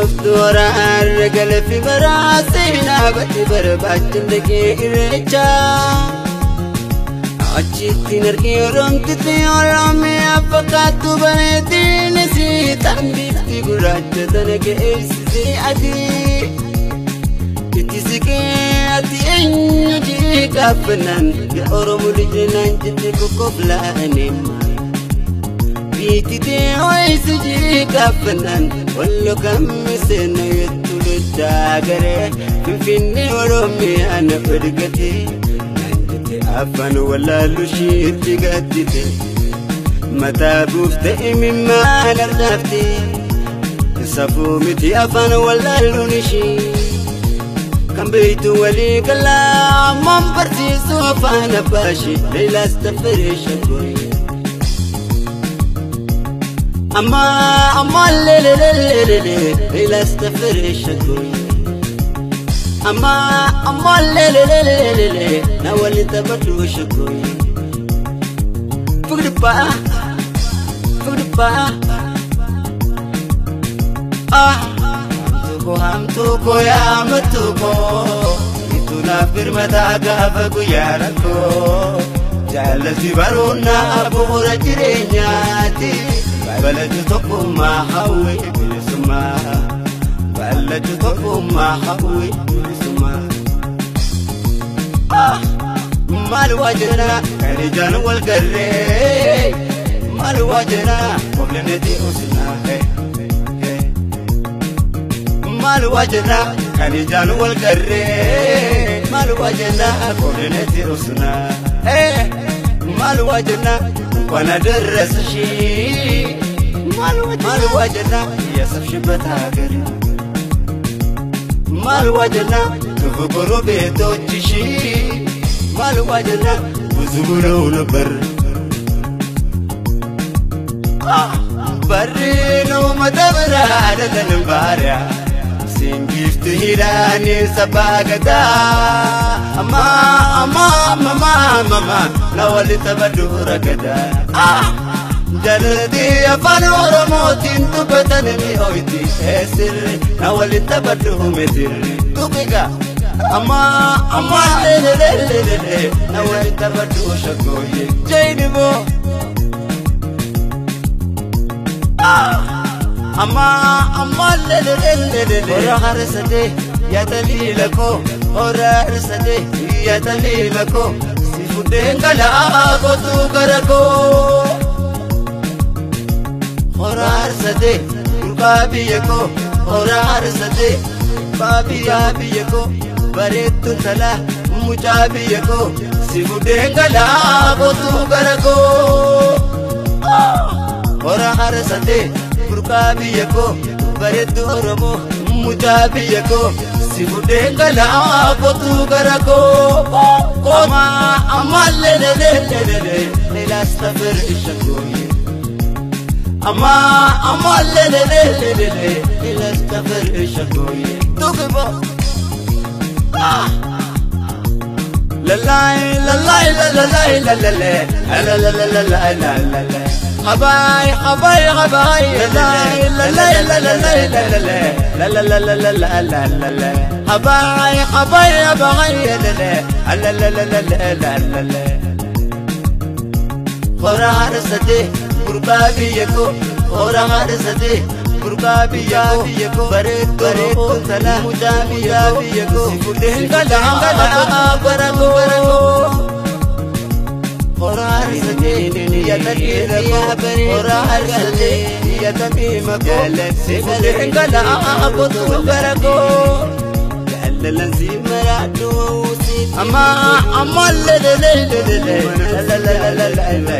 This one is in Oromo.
Bishooftu horaarra galafi baraa seenaa batti barbaachin dhaqee irreecha. Achittiin argee Oromtitti Oromiyaa fakkaattu bareedinis tan bifti gurraacha tana geessisee adii. Itti siqee ati eenyu jee gaafannaan yaa Oromoo lijeenaan jette kokkoflaane. Biititee ho'isi jee gaafannaan wallo kammi seena jettu loddaa garee Finfinnee Oromiyaa na fedgatee. Afaan wallaallu isheetti gaddite mataa buuftee imimmaan ardaafte safuu miti afaan wallaalluun ishee kan beektu walii galaa ammaan barsiisu afaan abbaa ishee Leelaas Taffaree Shaggooyye. Amma amma lelelelelele Leelaas Taffaree Shaggooyye. Amma amma lelelelelele na wali taphadhu shaggooyye. Fugdipa fugdipa ah hamtuu hamtuu koo yaa mattuu koo itu naaf birmataa gaafa guyyaa rakkoo jaallalti baruunaa bu'uura jireenyaati balatu tokkummaa hawwee bilisummaa balatu tokkummaa hawwee bilisummaa. Maal waa jenna kan ijaan wal garree maal waa jenna qobleneeti usinaa maal waa jenna kan ijaan wal garree maal waa jenna qobleneeti usinaa maal waa jenna እንኳን አደረሰሽ ማል waa jenna ያሰብሽበት ሀገር ማል waa jenna ክፉ ጎረቤቶችሽ ማል waa jenna ብዙ ብለው ነበር በር ነው መደብር አይደለንም ባሪያ ሲንጊፍት ሂዳኒ ሰባገዳ አማ አማ አማ አማ ለወል ተበዱ ረገዳ jalati afaan Oromootiin dubbatan ni hoyti sirri na waliin taphadhu metirri tuqiqa amma amma lelelelele na waliin taphadhu shaggooyye jeeniboo amma amma lelelelele hora harsatee yaa taliila koo hora harsatee yaa taliila koo si fuudheen galaa kootu gara koo. Hora harsatee durbaa biyya koo hora harsatee biyya biyya koo bareedduun talaa mucaa biyya koo si fuudheen galaa kootu gara koo. Hora harsatee durbaa biyya koo bareeddu Oromoo mucaa biyya koo si fuudheen galaa kootu gara koo. Amma amma lelelelele Leelaas Taffaree Shaggooyye. Amma amma lelelelelele Leelaas Taffaree Shaggooyye. Tuqibo lalai lalai lalai lalai lalai lalai habai habai habai lalai lalai lalai lalai lalai lalai habai habai habai lalai lalai lalai hora harsatee gurbaa biyya koo hora harsatee gurbaa biyya koo bareedduu talaa mucaa biyya koo si fuudheen galaa gara koo. Hora harsatee yaa taliila koo hora harsatee yaa tamiima koo si fuudheen galaa kootu gara koo. Jaalalaan si maraadhu amma amma lelelelele lalalalalala.